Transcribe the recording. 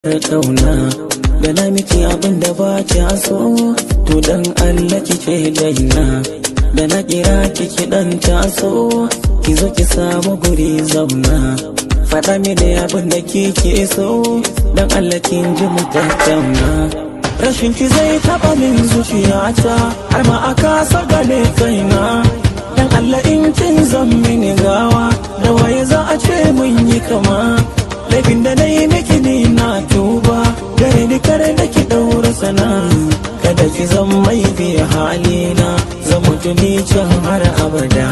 Kauna da na miki abin da ba kya so, to dan Allah ki ce daina. Da na kira ki, ki dan taso, ki zo ki samu guri zauna. Faɗa mini abin da kike so, dan Allah kin ji mu tattauna. Rashin ki zai taɓa min zuciyata har ma a kasa gane kaina. Dan Allah, in kin zan mini gawa, da waye za a ce mun yi kama? Laifin da na yi miki ni na tuba, gare ni kare da ki daura sana. Kada ki zan mai biya halina, zan mutu ni can har abada.